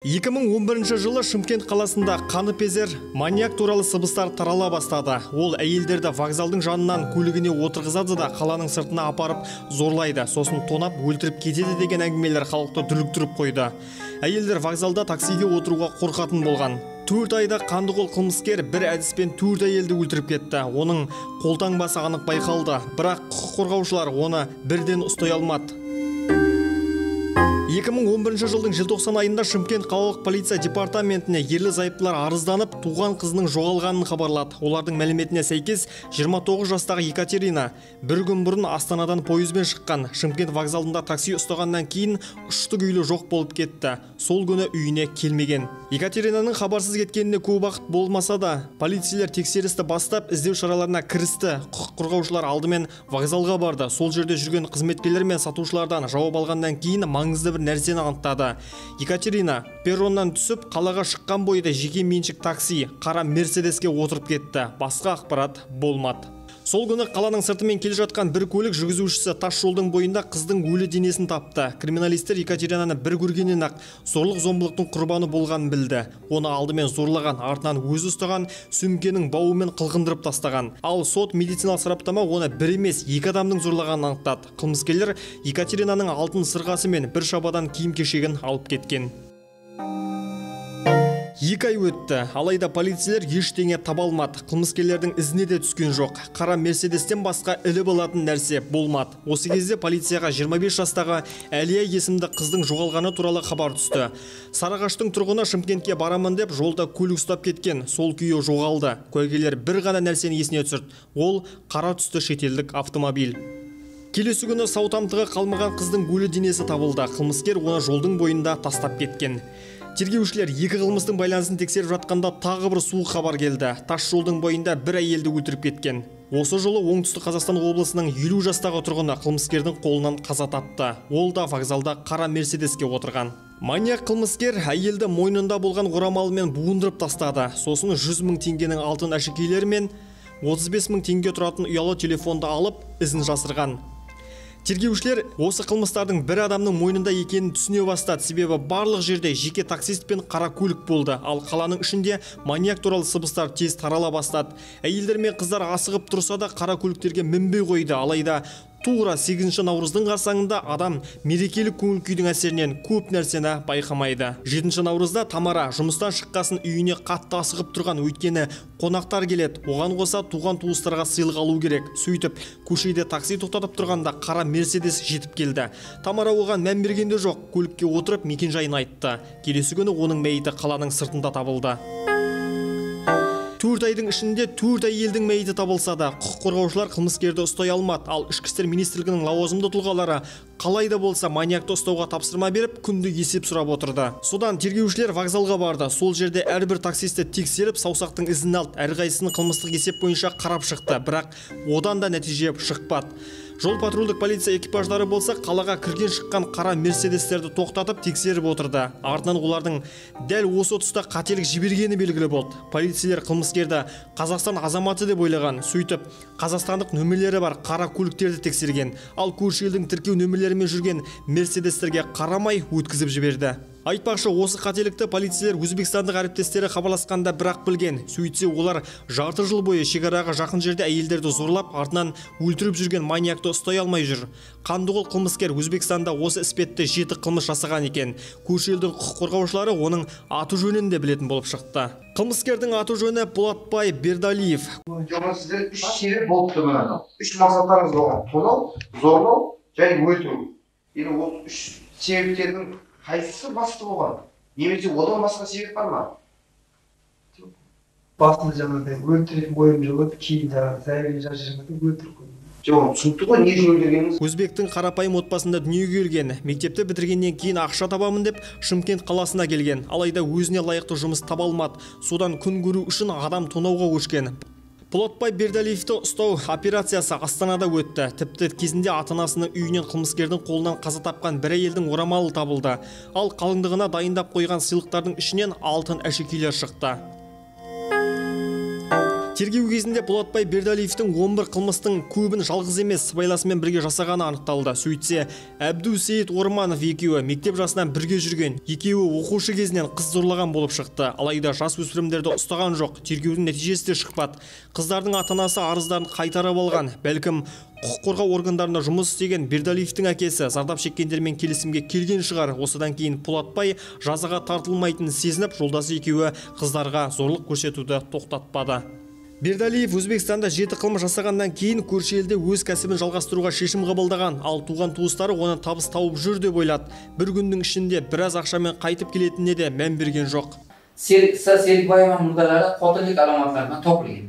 2011 жылы Шымкент қаласында қаныпезер маньяк туралы сыбыстар тарала бастады. Ол әйелдерді вокзалдың жанынан көлігіне отырғызады да қаланың сыртына апарып зорлайды, сосын тонап өлтіріп кетеді деген әңгімелер халықты дүрліктіріп қойды. Әйелдер вокзалда таксиге отыруға қорқатын болған. 4 айда қанды қол қылмыскер бір әдіспен 4 әйелді өлтіріп кетті. Оның қолтаңбасы анық байқалды, бірақ құқық қорғаушылар оны бірден ұстай алмады. 2011 жылдың желтоқсан айында Шымкент қалалық полиция департаментіне ерлі зайыптылар арызданып, туған қызының жоғалғанын хабарлады. Олардың мәліметіне сәйкес 29 жастағы Екатерина бір күн бұрын Астанадан пойызбен шыққан. Шымкент вокзалында такси ұстағаннан кейін ұшты күйлі жоқ болып кетті. Сол күні үйіне келмеген. Екатеринаның хабарсыз кеткеніне көп уақыт болмаса да, полицейлер тексерісті бастап, іздеу шараларына кірісті. Құқық қорғаушылар алдымен вокзалға барды. Сол жерде жүрген қызметкерлер мен сатушылардан жауап алғаннан кейін маңызды бір нәрсені анықтады. Екатерина перроннан түсіп, қалаға шыққан бойда жеке меншік такси қара Мерседеске отырып кетті. Басқа ақпарат болмады. Сол күні қаланың сыртымен келе жатқан бір көлік жүргізушісі тас жолдың бойында қыздың өлі денесін тапты. Криминалистер Екатеринаны бір көргеннен-ақ зорлық-зомбылықтың құрбаны болғанын білді. Оны алдымен зорлаған, артынан өзі ұстаған сөмкенің бауымен қылқындырып тастаған. Ал сот медициналық сараптама оны бір емес, екі адамның зорлағанын анықтады. Қылмыскерлер Екатеринаның алтын сырғасы мен бір шабадан киім-кешегін алып кеткен. 2 ай өтті, алайда полицейлер ештеңе таба алмады. Қылмыскерлердің ізіне де түскен жоқ. Қара Мерседестен басқа іліп алатын нәрсе болмады. Осы кезде полицияға 25 жастағы Әлия есімді қыздың жоғалғаны туралы хабар түсті. Сарыағаштың тұрғыны Шымкентке барамын деп жолда көлік ұстап кеткен, сол күйі жоғалды. Куәгерлер бір ғана нәрсені есіне түсірді. Ол қара түсті шетелдік автомобиль. Келесі күні сау тамтығы қалмаған қыздың өлі денесі табылды. Қылмыскер оны жолдың бойында тастап кеткен. Тергеушілер екі қылмыстың байланысын тексеріп жатқанда тағы бір суық хабар келді. Тас жолдың бойында бір әйелді өлтіріп кеткен. Осы жылы Оңтүстік Қазақстан облысының 50 жастағы тұрғыны қылмыскердің қолынан қаза тапты. Ол да вокзалда қара Мерседеске отырған. Маньяк қылмыскер әйелді мойнында болған орамалымен буындырып тастады. Сосын 100 мың теңгенің алтын әшекейлері мен 35 мың теңге тұратын ұялы телефонды алып, ізін жасырған. Тергеушілер осы қылмыстардың бір адамның мойнында екенін түсіне бастады. Себебі барлық жерде жеке таксист пен қара көлік болды. Ал қаланың ішінде маньяк туралы сыбыстар тез тарала бастады. Әйелдер мен қыздар асығып тұрса да қара көліктерге мінбей қойды. Алайда тура 8 наурыздың қарсаңында адам мерекелік көңіл күйдің әсерінен көп нәрсені байқамайды. 7 наурызда Тамара жұмыстан шыққасын үйіне қатты асығып тұрған, өйткені қонақтар келеді. Оған қоса туған туыстарға сыйлық алу керек. Сөйтіп көшеде такси тоқтатып тұрғанда қара Мерседес жетіп келді. Тамара оған мән берген де жоқ, көлікке отырып мекен-жайын айтты. Келесі күні оның мәйіті қаланың сыртында табылды. 4 айдың ішінде 4 әйелдің мәйіті табылса да, құқық қорғаушылар қылмыскерді ұстай алмады. Ал Ішкі істер министрлігінің лауазымды тұлғалары қалай да болса маньякты ұстауға тапсырма беріп, күнде есеп сұрап отырды. Содан тергеушілер вокзалға барды. Сол жерде әрбір таксисті тексеріп, саусақтың ізін алды. Әрқайсысын қылмыстық есеп бойынша қарап шықты, бірақ одан да нәтиже шықпады. Жол патрульдік полиция экипаждары болса, қалаға кірген шыққан қара Мерседестерді тоқтатып тексеріп отырды. Артынан олардың дәл осы тұста қателік жібергені белгілі болды. Полицейлер қылмыскерді Қазақстан азаматы деп ойлаған. Сөйтіп, қазақстандық нөмірлері бар қара көліктерді тексерген. Ал көрші елдің тіркеу нөмірлерімен жүрген Мерседестерге қарамай өткізіп жіберді. Айтпақшы, осы қателікті полицейлер өзбекстандық әріптестері хабарласқанда бірақ білген. Сөйтсе, олар жарты жыл бойы шекараға жақын жерде әйелдерді зорлап, артынан өлтіріп жүрген маньякты ұстай алмай жүр. Қанды қол қылмыскер Өзбекстанда осы іспетті 7 қылмыс жасаған екен. Көрші елдің құқық қорғаушылары оның аты жөнін де білетін болып шықты. Қылмыскердің аты жөні Болатбай Бердалиев. Сіздер 3 себеп болыпты мына. 3 мақсаттарыңыз болған: тонау, зорлау және өлтіру. Енді осы 3 себептердің қайсысы басты болған? Немесе одан басқа себеп бар ма? Басында жаңағыдай өлтіретін ойым жоқ еді, кейін жаңағы заявление жазып жүргенде өлтіріп қойдым. Жоқ, түсінікті ғой, не үшін өлтіргеніңіз? Өзбектің қарапайым отбасында дүниеге келген, мектепті бітіргеннен кейін ақша табамын деп Шымкент қаласына келген. Алайда өзіне лайықты жұмыс таба алмады. Содан күн көру үшін адам тонауға көшкен. Болатбай Бердалиевті ұстау операциясы Астанада өтті. Тіпті кезінде ата-анасының үйінен қылмыскердің қолынан қаза тапқан бір әйелдің орамалы табылды. Ал қалыңдығына дайындап қойған сыйлықтардың ішінен алтын әшекейлер шықты. Тергеу кезінде Болатбай Бердалиевтің 11 қылмыстың көбін жалғыз емес, сыбайласымен бірге жасағаны анықталды. Сөйтсе, Әбдусейіт Орманов екеуі мектеп жасынан бірге жүрген. Екеуі оқушы кезінен қыз зорлаған болып шықты. Алайда жас өспірімдерді ұстаған жоқ. Тергеудің нәтижесі де шықпады. Қыздардың ата-анасы арыздарын қайтарып алған. Бәлкім, құқық қорғау органдарында жұмыс істеген Бердалиевтің әкесі зардап шеккендермен келісімге келген шығар. Осыдан кейін Болатбай жазаға тартылмайтынын сезініп, жолдасы екеуі қыздарға зорлық көрсетуді тоқтатпады. Бердалиев Өзбекстанда 7 қылмыс жасағаннан кейін көрші елде өз кәсібін жалғастыруға шешім қабылдаған. Ал туған туыстары оны табыс тауып жүр деп ойлады. Бір күннің ішінде біраз ақшамен қайтып келетініне де мән берген жоқ. Serikbayeva murdalari qotillik alomatlaridan topilgan.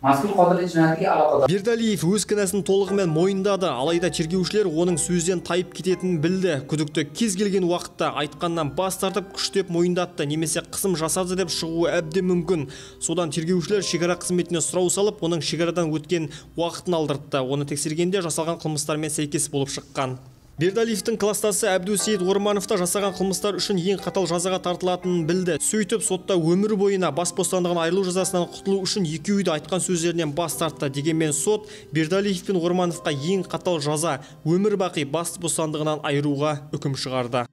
Mazkur qotillik jinoyatiga aloqador. Бердалиев өз кінәсін толығымен мойындады. Алайда тергеушілер оның сөзден тайып кететінін білді. Күдікті кез келген уақытта айтқаннан бас тартып, күштеп мойындатты немесе қысым жасады деп шығуы әбден мүмкін. Содан тергеушілер шекара қызметіне сұрау салып, оның шекарадан өткен уақытын алдыртты. Оны тексергенде жасалған қылмыстармен сәйкес болып шыққан. Бердалиевтің кластасы Әбдусейіт Орманов та жасаған қылмыстар үшін ең қатал жазаға тартылатынын білді. Сөйтіп сотта өмір бойына бас бостандығынан айырылу жазасынан құтылу үшін екеуі де айтқан сөздерінен бас тартты. Дегенмен сот Бердалиев пен Ормановқа ең қатал жаза өмір бақи бас бостандығынан айыруға үкім шығарды.